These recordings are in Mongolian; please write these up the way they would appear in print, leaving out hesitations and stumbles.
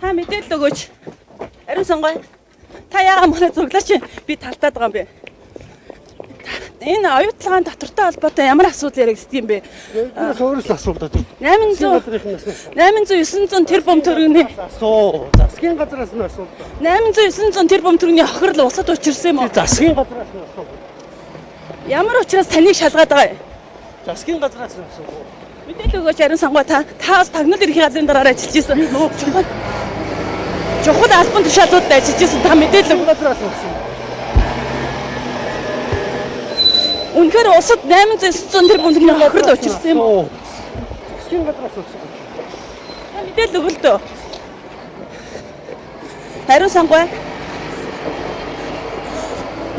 Та мэдээлэл өгөөч. Ариун сонгой. Та яагаад манай зуглаач би талдаад байгаа юм бэ? Энэ оюутлагын татвартай холбоотой ямар асуудал яригддаг юм бэ? Бид өөрөөс нь асуу даа. 800 газрынхнаас нь 800 900 тэрбум төгрөгийн асуу. Засгийн газраас нь асуу. 800 900 тэрбум төгрөгийн хохирол улсад учирсан юм уу? Засгийн газраас нь асуу. Ямар учраас таныг шалгаад байгаа юм? Засгийн газраас нь асуу. Мэдээлэл өгөөч Ариун сонгой, та бас тагнал ерхий газрын дараагаар ажиллаж байсан. Чухал албан тушаалуудад ажиллаж байсан. Та мэдээлэл Засгийн газраас нь асуу. Үнэхээр улсад 800 900 тэрбум төгрөгийн хохирол учирсан юм уу? Засгийн газраас асуу. Та мэдээлэл өгөл дөө. Ариун сонгой.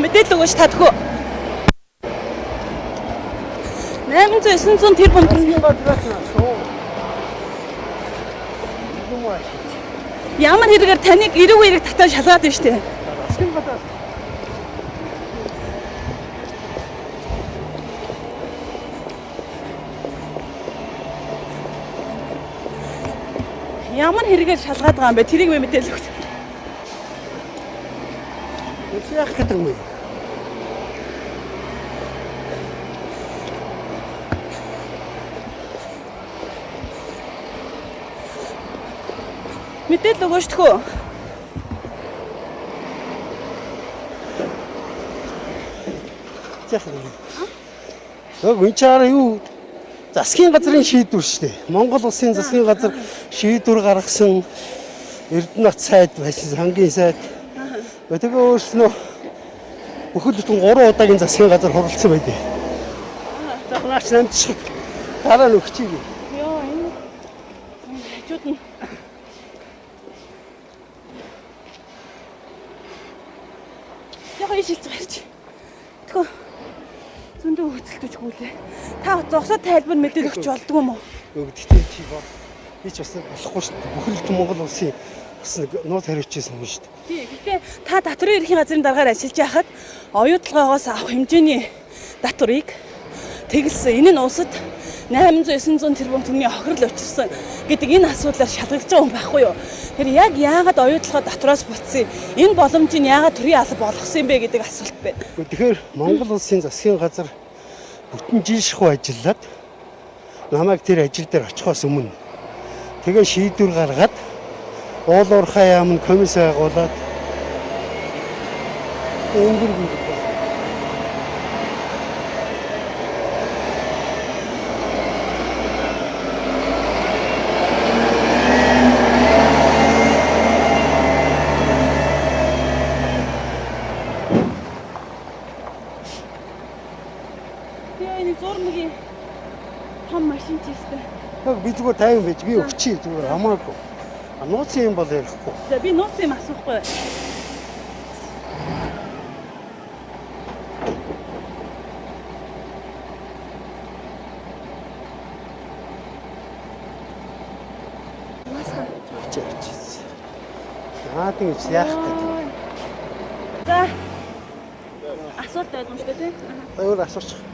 Мэдээлэл өгөөч та төхөө. 800 900 тэрбум төгрөгийн Засгийн газраас нь асуу. Юм аа. ямар хэрэгээр таныг эрэг эрэг татаа шалгаад байна штэ. Засгийн газраас Ямар хэрэгээр шалгаад байгаа юм бэ? Тэрийг би мэдээлэл өгч. яах гэдэг юм бэ? Мэдээлэл өгөөч төхөө. Яах юм бэ? Яг энэ чаараа юу засгийн газрын шийдвэр шүү дээ. Монгол улсын засгийн газар шийдвэр гаргасан Эрдэнэт сайд байсан, сангийн сайд. Тэгээ өөрснөө бүхэл бүтэн 3 удаагийн засгийн газар хуралдсан байдیں۔ За наач намчих. Дараа нь өгчийг. Йоо, энэ хажууд нь Яг ишилж гарч. Тхөө. Зөндөө хөцөлдөж гүйлээ. Та зогсоод тайлбар мэдээлэл өгч болдгоо юм уу? Өгдөгтэй чи бо. Би ч бас болохгүй шүү дээ. Бүхэл бүтэн Монгол улсын бас нэг нууц хариуцсан юм шүү дээ. Тий. Гэтэ та татварын ерхийн газрын даргаар ажиллаж байхад оюутлагоогоос авах хэмжээний татварыг тэгэлсэн. Энэ нь улсад 800 900 тэрбум төгрөгийн хохирол учирсан гэдэг энэ асуудлаар шалгагдж байгаа юм байхгүй юу? Тэр яг яагаад оюутлогоо татвараас буцсан? Энэ боломжийг яагаад төрийн алба болгосон юм бэ гэдэг асуулт байна. Тэгэхээр Монгол улсын засгийн газар бүтэн жил шахуу ажиллаад намайг тэр ажил дээр очихоос өмнө тэгээ шийдвэр гаргаад уул уурхай яам нь комисс байгуулад өндөр гүн. Тэгээ энэ зурмгийн том машин ч өстэй. Яг би зүгээр тайван байж би өгчий зүгээр хамаагүй. А нууцын юм бол ярихгүй. За би нууц юм асуухгүй. Очиж очиж. Наад ингэж яах гэдэг юм. За. Асуулт байдаг юм шүү дээ, тий? Өөр асуучих.